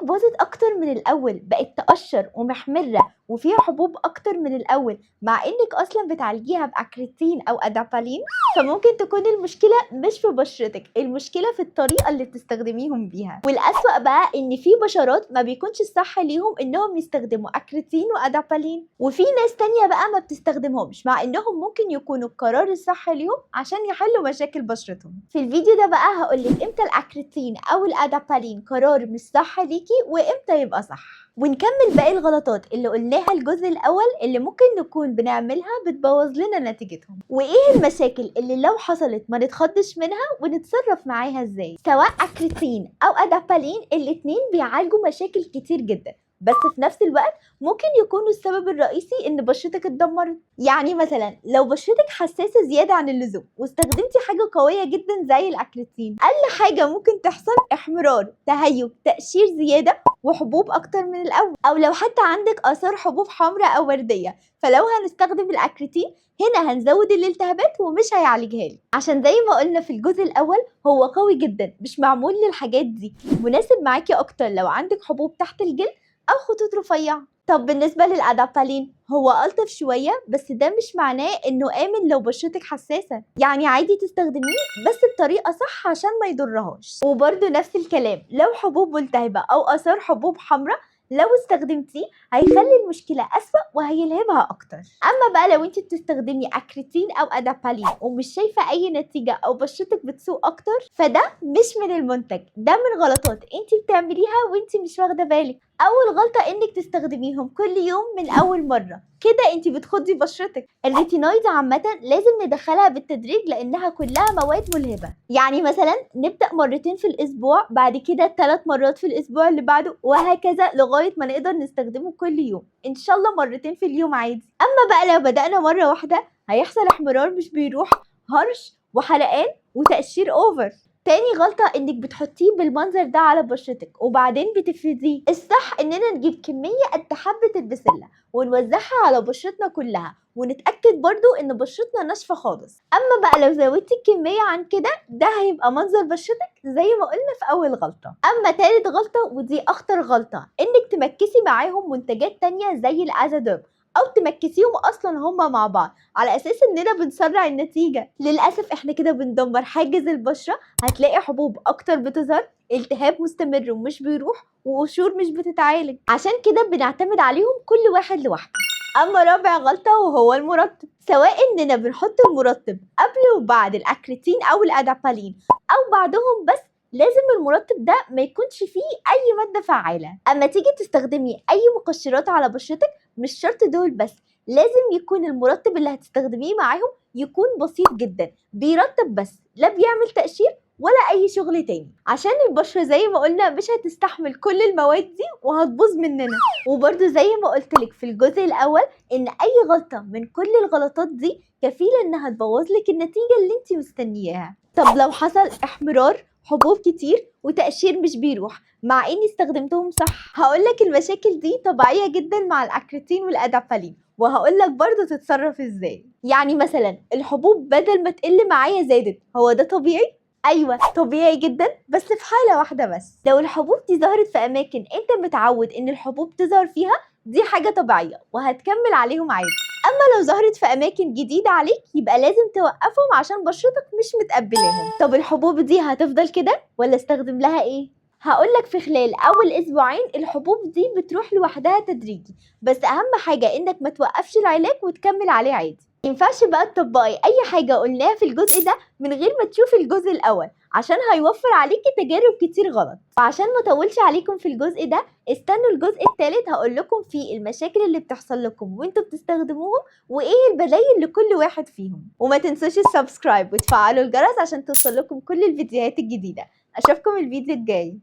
باظت أكتر من الأول، بقت تقشّر ومحمرة وفيها حبوب أكتر من الأول، مع إنِّك أصلًا بتعالجيها بأكريتين أو أدابالين، فممكن تكون المشكلة مش في بشرتِك، المشكلة في الطريقة اللي بتستخدميهم بيها. والأسوأ بقى إن في بشرات ما بيكونش الصح ليهم إنهم يستخدموا أكريتين وأدابالين، وفي ناس تانية بقى ما بتستخدمهمش، مع إنهم ممكن يكونوا القرار الصح ليهم عشان يحلوا مشاكل بشرتهم. في الفيديو ده بقى هاقول لِك إمتى الأكريتين أو الأدابالين قرار مش صح ليكِ وإمتى يبقى صح. ونكمل باقي الغلطات اللي قلناها الجزء الأول اللي ممكن نكون بنعملها بتبوظ لنا نتيجتهم، وإيه المشاكل اللي لو حصلت ما نتخضش منها ونتصرف معاها إزاي. سواء أكريتين أو أدابالين الاتنين بيعالجوا مشاكل كتير جدا، بس في نفس الوقت ممكن يكونوا السبب الرئيسي إن بشرتك اتدمرت. يعني مثلا لو بشرتك حساسة زيادة عن اللزوم واستخدمتي حاجة قوية جدا زي الأكريتين، أقل حاجة ممكن تحصل احمرار، تهيج، تقشير زيادة وحبوب أكتر من الأول، أو لو حتى عندك آثار حبوب حمراء أو وردية، فلو هنستخدم الأكريتين هنا هنزود الالتهابات ومش هيعالجها لي. عشان زي ما قلنا في الجزء الأول هو قوي جدا، مش معمول للحاجات دي، مناسب معاكي أكتر لو عندك حبوب تحت الجلد أو خطوط رفيعة. طب بالنسبة للأدابالين هو ألطف شوية، بس ده مش معناه إنه آمن لو بشرتك حساسة، يعني عادي تستخدميه بس بطريقة صح عشان ما يضرهاش. وبرده نفس الكلام لو حبوب ملتهبة أو آثار حبوب حمراء، لو استخدمتيه هيخلي المشكلة أسوأ وهيلهبها أكتر. أما بقى لو انت بتستخدمي أكريتين أو أدابالين ومش شايفة أي نتيجة أو بشرتك بتسوء أكتر، فده مش من المنتج، ده من غلطات انت بتعمليها وانت مش واخدة بالك. أول غلطة إنك تستخدميهم كل يوم من أول مرة، كده انت بتخضي بشرتك. ال retinoid عامة لازم ندخلها بالتدريج لأنها كلها مواد ملهبة، يعني مثلا نبدأ مرتين في الأسبوع، بعد كده 3 مرات في الأسبوع اللي بعده، وهكذا لغاية ما نقدر نستخدمه كل يوم، إن شاء الله مرتين في اليوم عادي. أما بقى لو بدأنا مرة واحدة هيحصل احمرار مش بيروح، هرش وحرقان وتقشير over. تاني غلطة انك بتحطيه بالمنظر ده على بشرتك وبعدين بتفرديه. الصح اننا نجيب كمية قد حبة البسلة ونوزعها على بشرتنا كلها، ونتأكد برضو ان بشرتنا ناشفة خالص. اما بقى لو زودتي الكمية عن كده ده هيبقى منظر بشرتك زي ما قلنا في اول غلطة. اما تالت غلطة ودي اخطر غلطة، انك تمكسي معاهم منتجات تانية زي الازادوب، او تمكسيهم اصلا هما مع بعض على اساس اننا بنسرع النتيجة. للاسف احنا كده بندمر حاجز البشرة، هتلاقي حبوب اكتر بتظهر، التهاب مستمر ومش بيروح، وقشور مش بتتعالج. عشان كده بنعتمد عليهم كل واحد لوحده. اما رابع غلطة وهو المرطب، سواء اننا بنحط المرطب قبل وبعد الاكريتين او الادابالين او بعدهم، بس لازم المرطب ده ما يكونش فيه اي مادة فعالة. اما تيجي تستخدمي اي مقشرات على بشرتك مش شرط دول بس، لازم يكون المرطب اللي هتستخدميه معاهم يكون بسيط جدا، بيرطب بس، لا بيعمل تقشير ولا اي شغل تاني، عشان البشرة زي ما قلنا مش هتستحمل كل المواد دي وهتبوظ مننا. وبرده زي ما قلتلك في الجزء الاول ان اي غلطة من كل الغلطات دي كفيلة انها تبوظ لك النتيجة اللي انت مستنياها. طب لو حصل احمرار، حبوب كتير، وتقشير مش بيروح مع اني استخدمتهم صح، هقولك المشاكل دي طبيعية جدا مع الاكريتين والادابالين، وهقولك برضه تتصرف ازاي. يعني مثلا الحبوب بدل ما تقل معايا زادت، هو ده طبيعي؟ ايوه طبيعي جدا، بس في حالة واحدة بس، لو الحبوب دي ظهرت في اماكن انت متعود ان الحبوب تظهر فيها دي حاجة طبيعية وهتكمل عليهم عادي. اما لو ظهرت في اماكن جديدة عليك يبقى لازم توقفهم عشان بشرتك مش متقبلاهم. طب الحبوب دي هتفضل كده ولا استخدم لها ايه؟ هقولك في خلال اول اسبوعين الحبوب دي بتروح لوحدها تدريجي، بس اهم حاجة انك ما توقفش العلاج وتكمل عليه عادي. مينفعش بقى تطبقي اي حاجة قلناها في الجزء ده من غير ما تشوفي الجزء الاول، عشان هيوفر عليكي تجارب كتير غلط. وعشان ما اطولش عليكم في الجزء ده استنوا الجزء الثالث هقول لكم فيه المشاكل اللي بتحصل لكم وانتوا بتستخدموهم وايه البدايل لكل واحد فيهم. وما تنسوش ال subscribe وتفعلوا الجرس عشان توصل لكم كل الفيديوهات الجديدة. اشوفكم الفيديو الجاي.